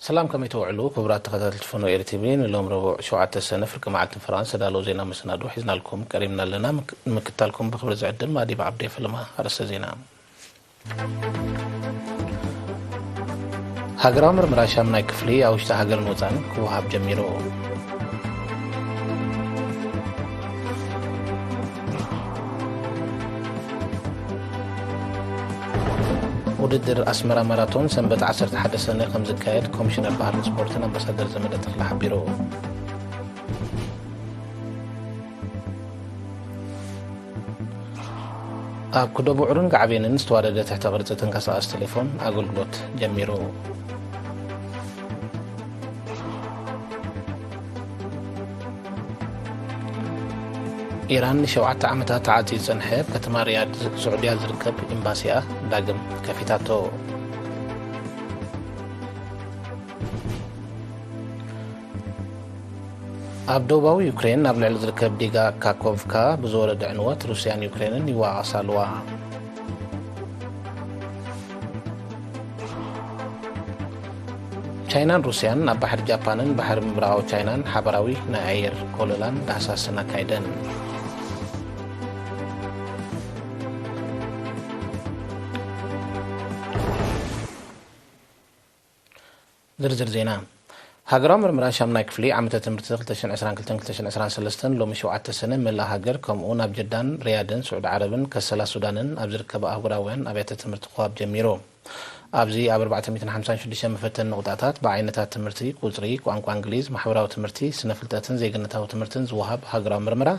ሰላም፣ ከመይ ትውዕሉ ክቡራት ተኸታተልቲ ፈኖ ኤሪ ቲቪ? ንሎም ረቡዕ ሸውዓተ ሰነ ፍርቂ መዓልቲ ፍራንስ ዘዳለዉ ዜና መሰናድኦ ሒዝናልኩም ቀሪብና ኣለና። ምክ-፣ ንምክታልኩም ብኽብሪ ዝዕድም ኣዲብ ዓብዴ። ፈለማ ኣርእስተ ዜና። ሃገራዊ ምርመራ ሻምናይ ክፍሊ ኣብ ውሽጢ ሃገርን ወጻእን ክወሃብ ጀሚሩ። ውድድር ኣስመራ ማራቶን ሰንበት ዓሰርተ ሓደ ሰነ ከም ዝካየድ ኮሚሽነር ባህልን ስፖርትን ኣምባሳደር ዘመደ ተኽለ ሓቢሩ። ኣብ ኩዶ ብዕርን ጋዕቤንን ዝተዋደደ ትሕተ ቅርጺ ተንቀሳቓሲ ቴሌፎን ኣገልግሎት ጀሚሩ። ኢራን ንሸውዓተ ዓመታት ተዓጽዩ ዝጸንሐ ኣብ ከተማ ሪያድ ስዑድያ ዝርከብ ኤምባሲኣ ዳግም ከፊታቶ። ኣብ ደቡባዊ ዩክሬን ኣብ ልዕሊ ዝርከብ ዲጋ ካኮቭካ ብዝወረደ ዕንወት ሩስያን ዩክሬንን ይዋቐሳ ኣለዋ። ቻይናን ሩስያን ኣብ ባሕሪ ጃፓንን ባሕሪ ምብራቓዊ ቻይናን ሓባራዊ ናይ ኣየር ኮለላን ዳህሳስን ኣካይደን። ዝርዝር ዜና። ሃገራዊ ምርመራ ሻምናይ ክፍሊ ዓመተ ትምህርቲ ክልተ ሽሕን ዕስራን ክልተን ክልተ ሽሕን ዕስራን ሰለስተን ሎሚ ሸውዓተ ሰነ መላእ ሃገር ከምኡ እውን ኣብ ጀዳን ሪያድን ስዑዲ ዓረብን ከሰላ ሱዳንን ኣብ ዝርከባ ኣህጉራውያን ኣብያተ ትምህርቲ ክወሃብ ጀሚሩ። ኣብዚ ኣብ ኣርባዕተ ሚእትን ሓምሳን ሽዱሽተን መፈተኒ ንቑጣታት ብዓይነታት ትምህርቲ፣ ቁጽሪ፣ ቋንቋ እንግሊዝ፣ ማሕበራዊ ትምህርቲ፣ ስነ ፍልጠትን ዜግነታዊ ትምህርትን ዝወሃብ ሃገራዊ ምርመራ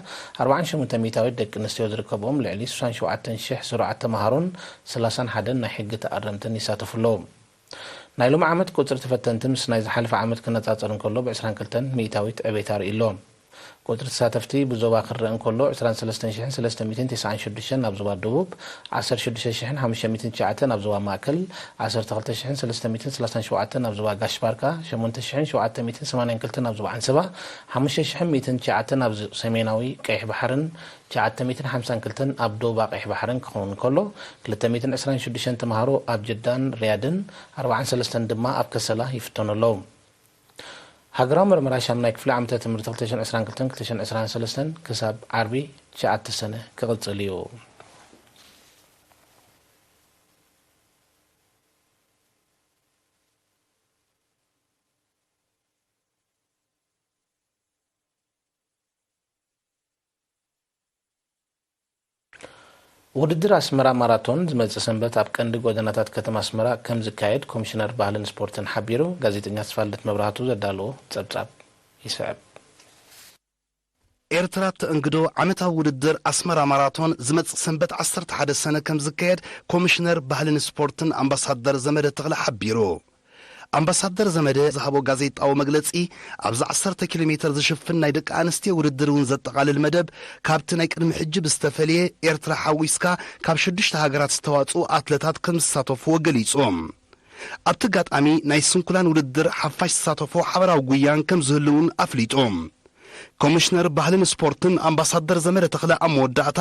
ኣርባዓን ሸሞንተ ሚእታዊት ደቂ ኣንስትዮ ዝርከብኦም ልዕሊ ስሳን ሸውዓተን ሽሕ ስሩዓት ተምሃሮን ሰላሳን ሓደን ናይ ሕጊ ተኣረምትን ይሳተፉ ኣለዉ። ናይ ሎሚ ዓመት ቁጽሪ ተፈተንቲ ምስ ናይ ዝሓለፈ ዓመት ክነጻጸር እንከሎ ብዕስራን ክልተን ሚእታዊት ዕቤት ኣርእዩ ኣሎ። ቁጽሪ ተሳተፍቲ ብዞባ ክረአ እንከሎ ዕስራን ሰለስተን ሽሕን ሰለስተ ሚእትን ተስዓን ሽዱሽተን ኣብ ዞባ ደቡብ፣ ዓሰርተ ሽዱሽተ ሽሕን ሓሙሽተ ሚእትን ትሽዓተን ኣብ ዞባ ማእከል፣ ዓሰርተ ክልተ ሽሕን ሰለስተ ሚእትን ሰላሳን ሸውዓተን ኣብ ዞባ ጋሽ ባርካ፣ ሸሞንተ ሽሕን ሸውዓተ ሚእትን ሰማንያን ክልተን ኣብ ዞባ ዓንሰባ፣ ሓሙሽተ ሽሕን ሚእትን ትሽዓተን ኣብ ዞ-፣ ሰሜናዊ ቀይሕ ባሕርን ትሽዓተ ሚእትን ሓምሳን ክልተን ኣብ ደቡባ ቀይሕ ባሕርን ክኸውን እንከሎ፣ ክልተ ሚእትን ዕስራን ሽዱሽተን ተምሃሮ ኣብ ጀዳን ሪያድን፣ ኣርባዓን ሰለስተን ድማ ኣብ ከሰላ ይፍተኑ ኣለዉ። ሃገራዊ መርመራ ሻምናይ ክፍሊ ዓመተ ትምህርቲ ክልተ ሽሕን ዕስራን ክልተን ክልተ ሽሕን ዕስራን ሰለስተን ክሳብ ዓርቢ ትሽዓተ ሰነ ክቕጽል እዩ። ውድድር ኣስመራ ማራቶን ዝመጽእ ሰንበት ኣብ ቀንዲ ጎደናታት ከተማ ኣስመራ ከም ዝካየድ ኮሚሽነር ባህልን ስፖርትን ሓቢሩ። ጋዜጠኛ ተስፋልደት መብራህቱ ዘዳለዎ ጸብጻብ ይስዕብ። ኤርትራ ተእንግዶ ዓመታዊ ውድድር ኣስመራ ማራቶን ዝመጽእ ሰንበት ዓሰርተ ሓደ ሰነ ከም ዝካየድ ኮሚሽነር ባህልን ስፖርትን ኣምባሳደር ዘመደ ተኽለ ሓቢሩ። ኣምባሳደር ዘመደ ዝሃቦ ጋዜጣዊ መግለጺ፣ ኣብዚ ዓሰርተ ኪሎ ሜተር ዝሽፍን ናይ ደቂ ኣንስትዮ ውድድር እውን ዘጠቓልል መደብ፣ ካብቲ ናይ ቅድሚ ሕጂ ብዝተፈልየ፣ ኤርትራ ሓዊስካ ካብ ሽዱሽተ ሃገራት ዝተዋጽኡ ኣትለታት ከም ዝሳተፍዎ ገሊጹ። ኣብቲ ኣጋጣሚ፣ ናይ ስንኩላን ውድድር ሓፋሽ ዝሳተፎ ሓበራዊ ጉያን ከም ዝህሉ እውን ኣፍሊጡ። ኮሚሽነር ባህልን ስፖርትን ኣምባሳደር ዘመደ ተኽለ ኣብ መወዳእታ፣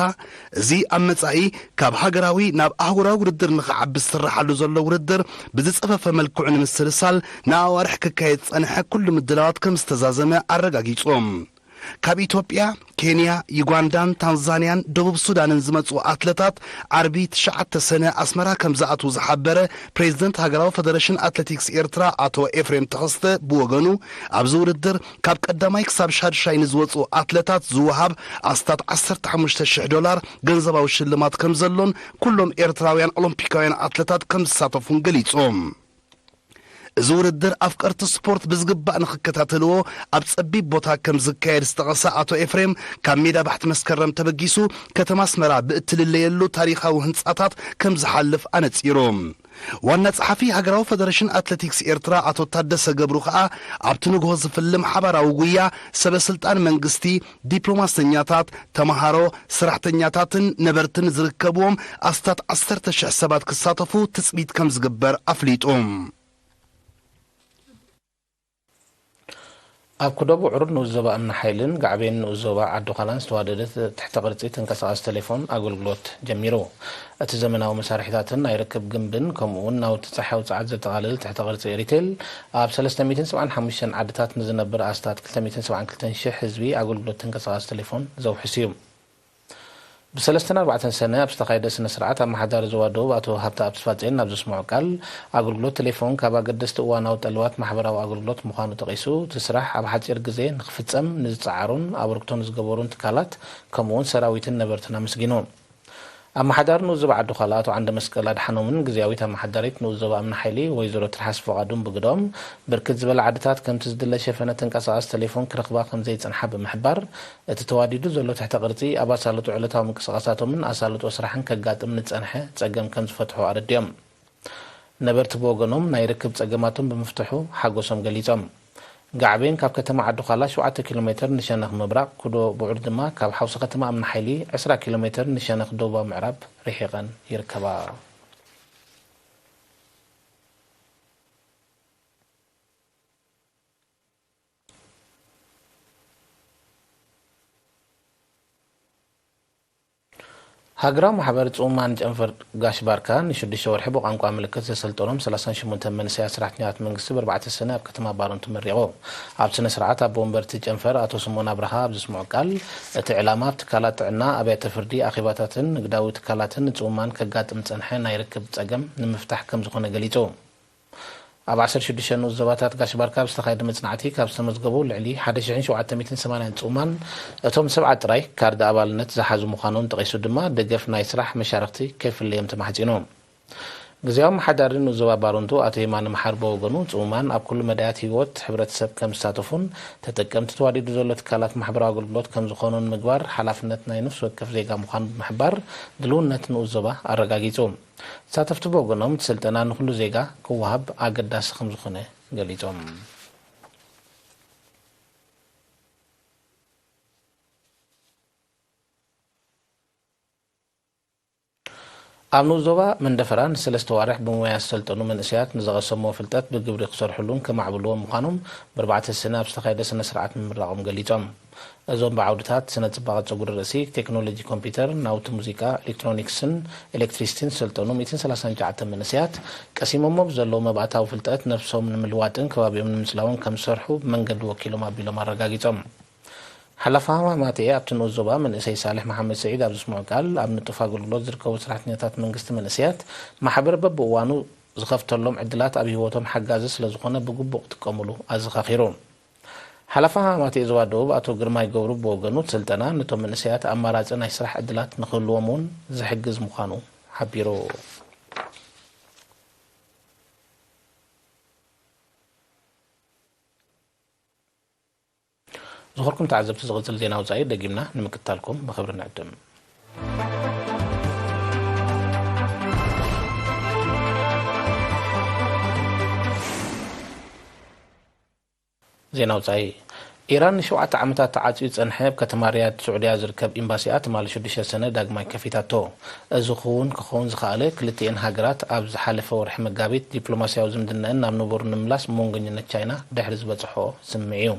እዚ ኣብ መጻኢ ካብ ሃገራዊ ናብ ኣህጉራዊ ውድድር ንኽዓቢ ዝስርሓሉ ዘሎ ውድድር ብዝጸፈፈ መልክዑ ንምስልሳል ንኣዋርሕ ክካየድ ዝጸንሐ ኩሉ ምድላዋት ከም ዝተዛዘመ ኣረጋጊጹ። ካብ ኢትዮጵያ፣ ኬንያ፣ ዩጋንዳን ታንዛንያን ደቡብ ሱዳንን ዝመጽኡ ኣትለታት ዓርቢ ትሽዓተ ሰነ ኣስመራ ከም ዝኣትዉ ዝሓበረ ፕሬዚደንት ሃገራዊ ፈደረሽን ኣትሌቲክስ ኤርትራ ኣቶ ኤፍሬም ተኸስተ ብወገኑ፣ ኣብዚ ውድድር ካብ ቀዳማይ ክሳብ ሻድሻይ ንዝወጽኡ ኣትለታት ዝወሃብ ኣስታት ዓሰርተ ሓሙሽተ ሽሕ ዶላር ገንዘባዊ ሽልማት ከም ዘሎን፣ ኩሎም ኤርትራውያን ኦሎምፒካውያን ኣትለታት ከም ዝሳተፉን ገሊጹ። እዚ ውድድር ኣፍቀርቲ ስፖርት ብዝግባእ ንኽከታተልዎ ኣብ ጸቢብ ቦታ ከም ዝካየድ ዝጠቐሰ ኣቶ ኤፍሬም፣ ካብ ሜዳ ባሕቲ መስከረም ተበጊሱ ከተማ ኣስመራ ብእትልለየሉ ታሪኻዊ ህንጻታት ከም ዝሓልፍ ኣነጺሩ። ዋና ጸሓፊ ሃገራዊ ፈደረሽን ኣትሌቲክስ ኤርትራ ኣቶ ታደሰ ገብሩ ከኣ፣ ኣብቲ ንግሆ ዝፍልም ሓባራዊ ጉያ ሰበ ስልጣን መንግስቲ፣ ዲፕሎማሰኛታት፣ ተመሃሮ፣ ሰራሕተኛታትን ነበርትን ዝርከብዎም ኣስታት ዓሰርተ ሽሕ ሰባት ክሳተፉ ትጽቢት ከም ዝግበር ኣፍሊጡ። ኣብ ኩዶ ብዑር ንኡስ ዞባ እምኒ ሓይልን ጋዕቤን ንኡስ ዞባ ዓዲ ዃላን ዝተዋደደ ትሕተ ቅርጺ ተንቀሳቓሲ ቴሌፎን ኣገልግሎት ጀሚሩ። እቲ ዘመናዊ መሳርሒታትን ናይ ርክብ ግንብን፣ ከምኡ እውን ናውቲ ጸሓያዊ ጸዓት ዘጠቓልል ትሕተ ቅርጺ ኤሪቴል፣ ኣብ ሰለስተ ሚእትን ሰብዓን ሓሙሽተን ዓድታት ንዝነብር ኣስታት ክልተ ሚእትን ሰብዓን ክልተን ሽሕ ህዝቢ ኣገልግሎት ተንቀሳቓሲ ቴሌፎን ዘውሕስ እዩ። ብሰለስተን ኣርባዕተን ሰነ ኣብ ዝተኻየደ ስነ ስርዓት፣ ኣመሓዳሪ ዞባ ደቡብ ኣቶ ሃብተኣብ ተስፋጽዮን ኣብ ዘስምዖ ቃል፣ ኣገልግሎት ቴሌፎን ካብ ኣገደስቲ እዋናዊ ጠለባት ማሕበራዊ ኣገልግሎት ምዃኑ ጠቒሱ፣ እቲ ስራሕ ኣብ ሓጺር ግዜ ንኽፍጸም ንዝጸዓሩን ኣበርክቶ ንዝገበሩን ትካላት፣ ከምኡ'ውን ሰራዊትን ነበርትን ኣመስጊኑ። ኣመሓዳሪ ንኡስ ዞባ ዓዲ ዃላ ኣቶ ዓንደ መስቀል ኣድሓኖምን ግዝያዊት ኣመሓዳሪት ንኡስ ዞባ እምኒ ሓይሊ ወይዘሮ ትርሓስ ፍቓዱን ብግደኦም፣ ብርክት ዝበላ ዓድታት ከምቲ ዝድለ ሸፈነ ተንቀሳቓሲ ቴሌፎን ክረኽባ ከም ዘይጸንሓ ብምሕባር፣ እቲ ተዋዲዱ ዘሎ ትሕተ ቅርጺ ኣብ ኣሳልጦ ዕለታዊ ምንቅስቓሳቶምን ኣሳልጦ ስራሕን ከጋጥም ንጸንሐ ጸገም ከም ዝፈትሖ ኣረዲኦም። ነበርቲ ብወገኖም ናይ ርክብ ጸገማቶም ብምፍትሑ ሓጎሶም ገሊጾም። ጋዕቤን ካብ ከተማ ዓዲ ዃላ ሸውዓተ ኪሎ ሜትር ንሸነኽ ምብራቕ፣ ኩዶ ብዑር ድማ ካብ ሓውሲ ከተማ እምኒ ሓይሊ ዕስራ ኪሎ ሜትር ንሸነኽ ደቡባዊ ምዕራብ ርሒቐን ይርከባ። ሃገራዊ ማሕበር ጽሙማን ጨንፈር ጋሽ ባርካ ንሽዱሽተ ወርሒ ብቋንቋ ምልክት ዘሰልጠኖም ሰላሳን ሽሞንተን መንእሰያት ሰራሕተኛታት መንግስቲ ብኣርባዕተ ሰነ ኣብ ከተማ ባረንቱ መሪቑ። ኣብ ስነ ስርዓት ኣቦ ወንበር እቲ ጨንፈር ኣቶ ስምኦን ኣብርሃ ኣብ ዘስምዖ ቃል፣ እቲ ዕላማ ኣብ ትካላት ጥዕና፣ ኣብያተ ፍርዲ፣ ኣኼባታትን ንግዳዊ ትካላትን ንጽሙማን ከጋጥም ዝጸንሐ ናይ ርክብ ጸገም ንምፍታሕ ከም ዝኾነ ገሊጹ። ኣብ ዓሰርተ ሽዱሽተ ንኡስ ዞባታት ጋሽ ባርካ ኣብ ዝተኻየደ መጽናዕቲ ካብ ዝተመዝገቡ ልዕሊ ሓደ ሽሕን ሸውዓተ ሚእትን ሰማንያን ጽሙማን፣ እቶም ሰብዓ ጥራይ ካርድ ኣባልነት ዝሓዙ ምዃኖም ጠቒሱ ድማ፣ ደገፍ ናይ ስራሕ መሻርኽቲ ከይፍለዮም ተማሕጺኑ። ግዝያዊ ኣመሓዳሪ ንኡስ ዞባ ባረንቱ ኣቶ የማነ መሓሪ ብወገኑ፣ ጽሙማን ኣብ ኩሉ መዳያት ህይወት ሕብረተሰብ ከም ዝሳተፉን ተጠቀምቲ ተዋዲዱ ዘሎ ትካላት ማሕበራዊ ኣገልግሎት ከም ዝኾኑን ምግባር ሓላፍነት ናይ ነፍሲ ወከፍ ዜጋ ምዃኑ ብምሕባር፣ ድልውነት ንኡስ ዞባ ኣረጋጊጹ። ተሳተፍቲ ብወገኖም፣ እቲ ስልጠና ንኹሉ ዜጋ ክወሃብ ኣገዳሲ ከም ዝኾነ ገሊጾም። ኣብ ንኡስ ዞባ መንደፈራ ንሰለስተ ዋርሕ ብሞያ ዝሰልጠኑ መንእሰያት ንዝቐሰምዎ ፍልጠት ብግብሪ ክሰርሕሉን ከማዕብልዎን ምዃኖም ብኣርባዕተ ሰነ ኣብ ዝተኻየደ ስነ ስርዓት ምምራቖም ገሊጾም። እዞም ብዓውድታት ስነ ጽባቐ ጸጉሪ ርእሲ፣ ቴክኖሎጂ ኮምፒውተር፣ ናውቲ ሙዚቃ፣ ኤሌክትሮኒክስን ኤሌክትሪሲቲን ዝሰልጠኑ ሚእትን ሰላሳን ትሽዓተን መንእሰያት፣ ቀሲሞሞ ብዘለዉ መባእታዊ ፍልጠት ነብሶም ንምልዋጥን ከባቢኦም ንምጽላውን ከም ዝሰርሑ ብመንገዲ ወኪሎም ኣቢሎም ኣረጋጊጾም። ሓላፊ ሃማማተኤ ኣብቲ ንኡስ ዞባ መንእሰይ ሳልሕ መሓመድ ስዒድ ኣብ ዘስምዖ ቃል፣ ኣብ ንጡፍ ኣገልግሎት ዝርከቡ ሰራሕተኛታት መንግስቲ መንእሰያት ማሕበር በብእዋኑ ዝኸፍተሎም ዕድላት ኣብ ህይወቶም ሓጋዚ ስለ ዝኾነ ብግቡእ ክጥቀሙሉ ኣዘኻኺሩ። ሓላፊ ሃማማተኤ ዞባ ደቡብ ኣቶ ግርማይ ገብሩ ብወገኑ፣ እቲ ስልጠና ነቶም መንእሰያት ኣማራጺ ናይ ስራሕ ዕድላት ንክህልዎም እውን ዝሕግዝ ምዃኑ ሓቢሩ። ዝኸበርኩም ተዓዘብቲ፣ ዝቕጽል ዜና ወጻኢ ደጊምና ንምክትታልኩም ብኽብሪ ንዕድም። ዜና ወጻኢ። ኢራን ንሸውዓተ ዓመታት ተዓጽዩ ዝጸንሐ ኣብ ከተማ ሪያድ ስዑድያ ዝርከብ ኤምባሲኣ ትማሊ ሽዱሽተ ሰነ ዳግማይ ከፊታቶ። እዚ ክውን ክኸውን ዝኸኣለ፣ ክልቲኤን ሃገራት ኣብ ዝሓለፈ ወርሒ መጋቢት ዲፕሎማስያዊ ዝምድናኣን ናብ ንቡር ንምምላስ መንጎኝነት ቻይና ድሕሪ ዝበጽሖ ስምምዕ እዩ።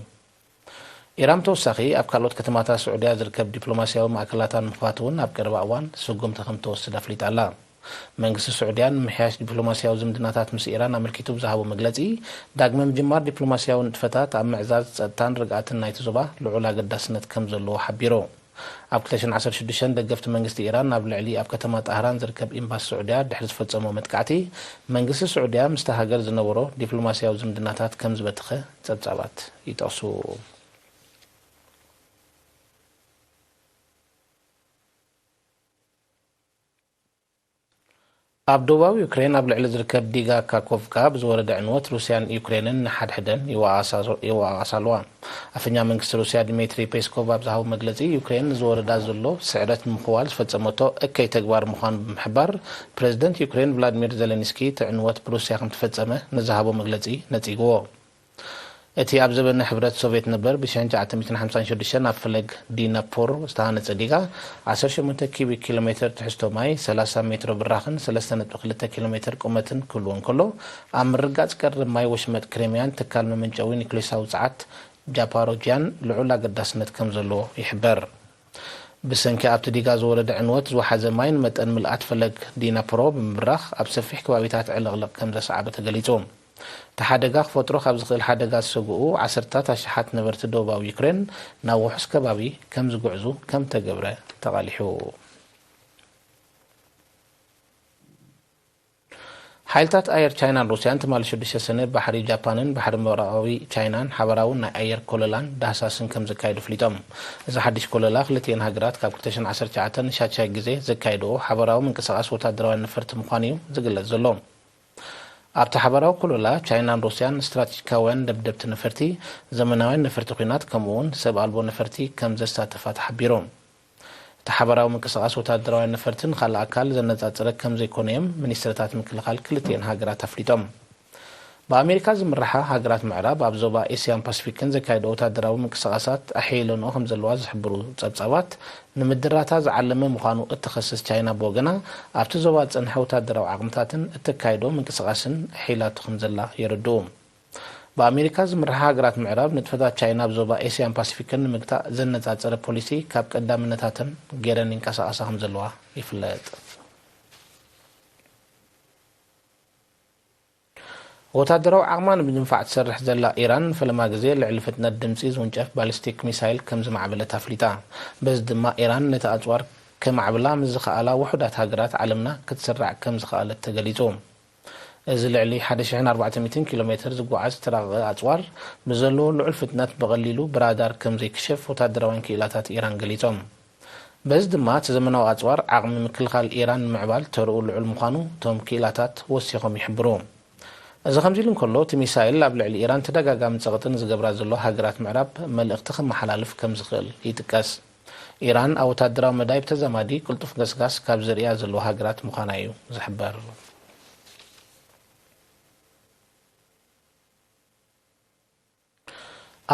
ኢራን ብተወሳኺ ኣብ ካልኦት ከተማታት ስዑድያ ዝርከብ ዲፕሎማስያዊ ማእከላታ ንምኽፋት እውን ኣብ ቀረባ እዋን ስጉምቲ ከም እትወስድ ኣፍሊጣ ኣላ። መንግስቲ ስዑድያ ንምምሕያሽ ዲፕሎማስያዊ ዝምድናታት ምስ ኢራን ኣመልኪቱ ብዝሃቦ መግለጺ፣ ዳግመ ምጅማር ዲፕሎማስያዊ ንጥፈታት ኣብ ምዕዛዝ ጸጥታን ርግኣትን ናይቲ ዞባ ልዑል ኣገዳስነት ከም ዘለዎ ሓቢሩ። ኣብ ክልተ ሽሕን ዓሰርተ ሽዱሽተን ደገፍቲ መንግስቲ ኢራን ናብ ልዕሊ ኣብ ከተማ ጣህራን ዝርከብ ኤምባሲ ስዑድያ ድሕሪ ዝፈጸሞ መጥቃዕቲ፣ መንግስቲ ስዑድያ ምስታ ሃገር ዝነበሮ ዲፕሎማስያዊ ዝምድናታት ከም ዝበተኸ ጸብጻባት ይጠቕሱ። ኣብ ደቡባዊ ዩክሬን ኣብ ልዕሊ ዝርከብ ዲጋ ካኮቭካ ብዝወረደ ዕንወት፣ ሩስያን ዩክሬንን ንሓድሕደን ይወቓሳ፣ ይወቓቓሳ ኣለዋ። ኣፈኛ መንግስቲ ሩስያ ዲሚትሪ ፔስኮቭ ኣብ ዝሃቦ መግለጺ፣ ዩክሬን ንዝወረዳ ዘሎ ስዕረት ንምኽዋል ዝፈጸመቶ እከይ ተግባር ምዃኑ ብምሕባር፣ ፕረዚደንት ዩክሬን ቭላድሚር ዜሌንስኪ፣ እቲ ዕንወት ብሩስያ ከም ተፈጸመ ንዝሃቦ መግለጺ ነጺግዎ። እቲ ኣብ ዘበነ ሕብረት ሶቭየት ነበር፣ ብ ሽሕን ትሽዓተ ሚእትን ሓምሳን ሽዱሽተን ኣብ ፈለግ ዲነፖር ዝተሃነጸ ዲጋ፣ ዓሰርተ ሸሞንተ ኪዩቢክ ኪሎ ሜትር ትሕዝቶ ማይ፣ ሰላሳ ሜትሮ ብራኽን ሰለስተ ነጥቢ ክልተ ኪሎ ሜትር ቁመትን ክህልዎ እንከሎ፣ ኣብ ምርጋጽ ቀረብ ማይ ወሽመጥ ክሬምያን ትካል መመንጨዊ ኒኩሌሳዊ ጸዓት ጃፓሮጂያን ልዑል ኣገዳስነት ከም ዘለዎ ይሕበር። ብሰንኪ ኣብቲ ዲጋ ዝወረደ ዕንወት ዝወሓዘ ማይ ንመጠን ምልኣት ፈለግ ዲናፕሮ ብምብራኽ ኣብ ሰፊሕ ከባቢታት ዕልቕልቕ ከም ዘስዓበ ተገሊጹ። እቲ ሓደጋ ክፈጥሮ ካብ ዝኽእል ሓደጋ ዝሰግኡ ዓሰርታት ኣሽሓት ነበርቲ ደቡባዊ ዩክሬን ናብ ውሑስ ከባቢ ከም ዝጉዕዙ ከም ተገብረ ተቓሊሑ። ሓይልታት ኣየር ቻይናን ሩስያን ትማሊ ሽዱሽተ ሰነ ባሕሪ ጃፓንን ባሕሪ ምብራቓዊ ቻይናን ሓበራዊ ናይ ኣየር ኮለላን ዳህሳስን ከም ዘካየዱ ኣፍሊጦም። እዚ ሓድሽ ኮለላ ክልቲኤን ሃገራት ካብ ክልተ ሽሕን ዓሰርተ ትሽዓተን ንሻድሻይ ግዜ ዘካየድኦ ሓበራዊ ምንቅስቓስ ወታደራውያን ነፈርቲ ምዃኑ እዩ ዝግለጽ ዘሎ። ኣብቲ ሓበራዊ ኮለላ ቻይናን ሩስያን ስትራቴጂካውያን ደብደብቲ ነፈርቲ፣ ዘመናውያን ነፈርቲ ኲናት ከምኡ'ውን ሰብ ኣልቦ ነፈርቲ ከም ዘሳተፋ ተሓቢሩ። እቲ ሓበራዊ ምንቅስቓስ ወታደራውያን ነፈርቲ ንኻልእ ኣካል ዘነጻጸረ ከም ዘይኮነ እዮም ሚኒስትርታት ምክልኻል ክልቲኤን ሃገራት ኣፍሊጦም። ብኣሜሪካ ዝምርሓ ሃገራት ምዕራብ ኣብ ዞባ ኤስያን ፓሲፊክን ዘካየዶ ወታደራዊ ምንቅስቓሳት ኣሐይለንኦ ከም ዘለዋ ዝሕብሩ ጸብጻባት፣ ንምድራታ ዝዓለመ ምዃኑ እትኸስስ ቻይና ብወገና፣ ኣብቲ ዞባ ዝጸንሐ ወታደራዊ ዓቕምታትን እተካይዶ ምንቅስቓስን ኣሐይላቶ ከም ዘላ የረድኡ። ብኣሜሪካ ዝምርሓ ሃገራት ምዕራብ ንጥፈታት ቻይና ኣብ ዞባ ኤስያን ፓሲፊክን ንምግታእ ዘነጻጸረ ፖሊሲ ካብ ቀዳምነታተን ገይረን ይንቀሳቐሳ ከም ዘለዋ ይፍለጥ። ወታደራዊ ዓቕማ ንምድንፋዕ ትሰርሕ ዘላ ኢራን ንፈለማ ግዜ ልዕሊ ፍጥነት ድምጺ ዝውንጨፍ ባሊስቲክ ሚሳይል ከም ዝማዕበለት ኣፍሊጣ። በዚ ድማ ኢራን ነቲ ኣጽዋር ከማዕብላ ምስ ዝኸኣላ ውሑዳት ሃገራት ዓለምና ክትስራዕ ከም ዝኸኣለት ተገሊጹ። እዚ ልዕሊ ሓደ ሽሕን ኣርባዕተ ሚእትን ኪሎ ሜትር ዝጓዓዝ ዝተራቐቐ ኣጽዋር ብዘለዎ ልዑል ፍጥነት ብቐሊሉ ብራዳር ከም ዘይክሸፍ ወታደራውያን ክኢላታት ኢራን ገሊጾም። በዚ ድማ እቲ ዘመናዊ ኣጽዋር ዓቕሚ ምክልኻል ኢራን ንምዕባል ተርኡ ልዑል ምዃኑ እቶም ክኢላታት ወሲኾም ይሕብሩ። እዚ ከምዚ ኢሉ እንከሎ፣ እቲ ሚሳይል ኣብ ልዕሊ ኢራን ተደጋጋሚ ጸቕጢ ንዝገብራ ዘሎ ሃገራት ምዕራብ መልእኽቲ ከመሓላልፍ ከም ዝኽእል ይጥቀስ። ኢራን ኣብ ወታደራዊ መዳይ ብተዛማዲ ቅልጡፍ ገስጋስ ካብ ዘርእያ ዘለዋ ሃገራት ምዃና እዩ ዝሕበር።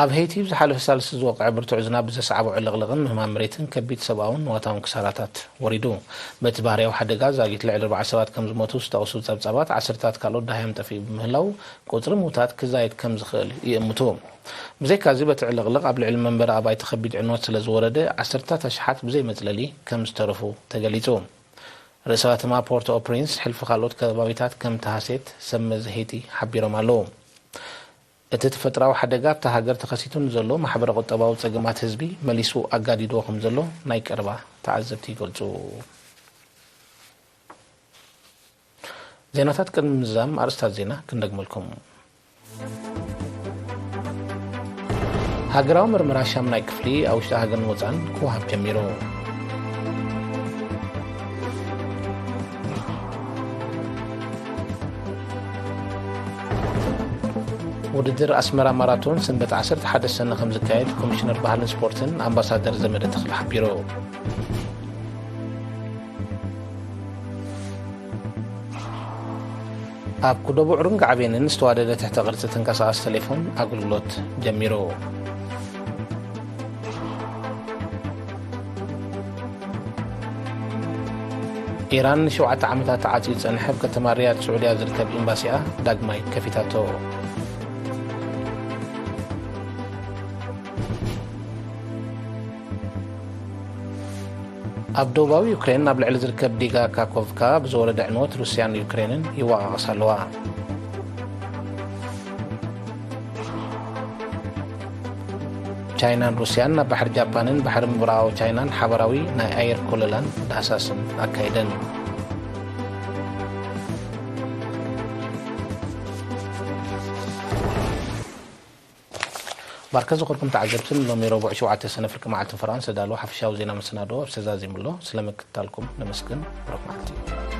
ኣብ ሄይቲ ብዝሓለፈ ሳልስቲ ዝወቕዐ ብርቱዕ ዝናብ ብዘስዓቦ ዕልቕልቕን ምህማም መሬትን ከቢድ ሰብኣውን ንዋታውን ክሳራታት ወሪዱ። በቲ ባህርያዊ ሓደጋ ዛጊት ልዕሊ ኣርባዓ ሰባት ከም ዝሞቱ ዝጠቕሱ ጸብጻባት፣ ዓሰርታት ካልኦት ደሃዮም ጠፊኡ ብምህላው፣ ቁጽሪ ምዉታት ክዛየድ ከም ዝኽእል ይእምቱ። ብዘይካዚ፣ በቲ ዕልቕልቕ ኣብ ልዕሊ መንበሪ ኣባይቲ ከቢድ ዕንወት ስለ ዝወረደ፣ ዓሰርታት ኣሽሓት ብዘይ መጽለሊ ከም ዝተረፉ ተገሊጹ። ርእሰ ከተማ ፖርት ኦ ፕሪንስ፣ ሕልፊ ካልኦት ከባቢታት ከም ተሃሴት ሰብ መዚ ሄይቲ ሓቢሮም ኣለዉ። እቲ ተፈጥሮኣዊ ሓደጋ ኣብታ ሃገር ተኸሲቱ ንዘሎ ማሕበረ ቁጠባዊ ጸገማት ህዝቢ መሊሱ ኣጋዲድዎ ከም ዘሎ ናይ ቀረባ ተዓዘብቲ ይገልጹ። ዜናታት ቅድሚ ምዝዛም ኣርእስታት ዜና ክንደግመልኩም። ሃገራዊ ምርመራ ሻምናይ ክፍሊ ኣብ ውሽጢ ሃገርን ወጻእን ክወሃብ ጀሚሩ። ውድድር ኣስመራ ማራቶን ሰንበት ዓሰርተ ሓደ ሰነ ከም ዝካየድ ኮሚሽነር ባህልን ስፖርትን ኣምባሳደር ዘመደ ተኽለ ሓቢሩ። ኣብ ኩዶ ቡዕሩን ጋዕቤንን ዝተዋደደ ትሕተ ቅርጺ ተንቀሳቓሲ ቴሌፎን ኣገልግሎት ጀሚሩ። ኢራን ንሸውዓተ ዓመታት ተዓጽዩ ዝጸንሐ ኣብ ከተማ ሪያድ ስዑድያ ዝርከብ ኤምባሲኣ ዳግማይ ከፊታቶ። ኣብ ደቡባዊ ዩክሬን ኣብ ልዕሊ ዝርከብ ዲጋ ካኮቭካ ብዝወረደ ዕንወት ሩስያን ዩክሬንን ይወቃቐሳ ኣለዋ። ቻይናን ሩስያን ናብ ባሕሪ ጃፓንን ባሕሪ ምብራቓዊ ቻይናን ሓባራዊ ናይ ኣየር ኮለላን ዳህሳስን ኣካይደን። ባርከ ዝኾርኩም ተዓዘብትን ሎሚ ረቡዕ ሸውዓተ ሰነ ፍርቂ መዓልትን ፈረቓን ዝተዳለወ ሓፈሻዊ ዜና መሰናድኦ ኣብ ሰዛዚሙ ኣሎ። ስለ ምክትታልኩም ነመስግን። ብሩኽ መዓልቲ።